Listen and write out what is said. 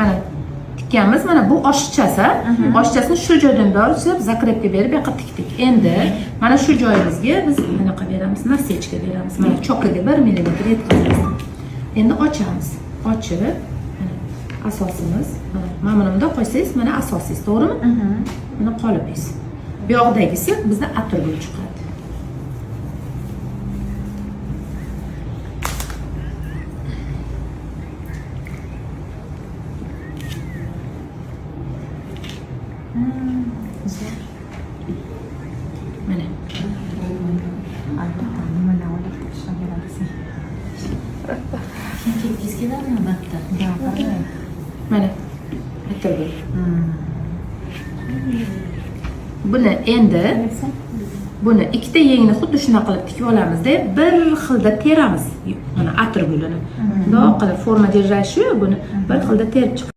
Mana tikkanmiz, mana bu oshiqchasi. Oshiqchasini shu joydan borib закрепка berib, bu yoqqa tikdik. Endi mana shu joyimizga biz bunaqa beramiz, насечка beramiz. Mana chokiga 1 millimetr yetkazamiz. Endi ochamiz. Ochib, mana asosimiz. Mana buni bundoq qo'ysangiz, mana asosingiz, to'g'rimi? Mana qolipingiz. Bu yoqdagisi bizda atirgul chiqadi. Zo'r. Mana. Albatta, nimalar o'ylab topishdan berasiz. Keyin ketgingiz keladimi albatta? Gapir. Mana atirgul. Buni endi buni ikkita yengni xuddi shunaqa qilib tikib olamizda, bir xilda teramiz. Mana atirgulini. Bundoq qilib форма держащий, buni bir xilda terib chiqamiz.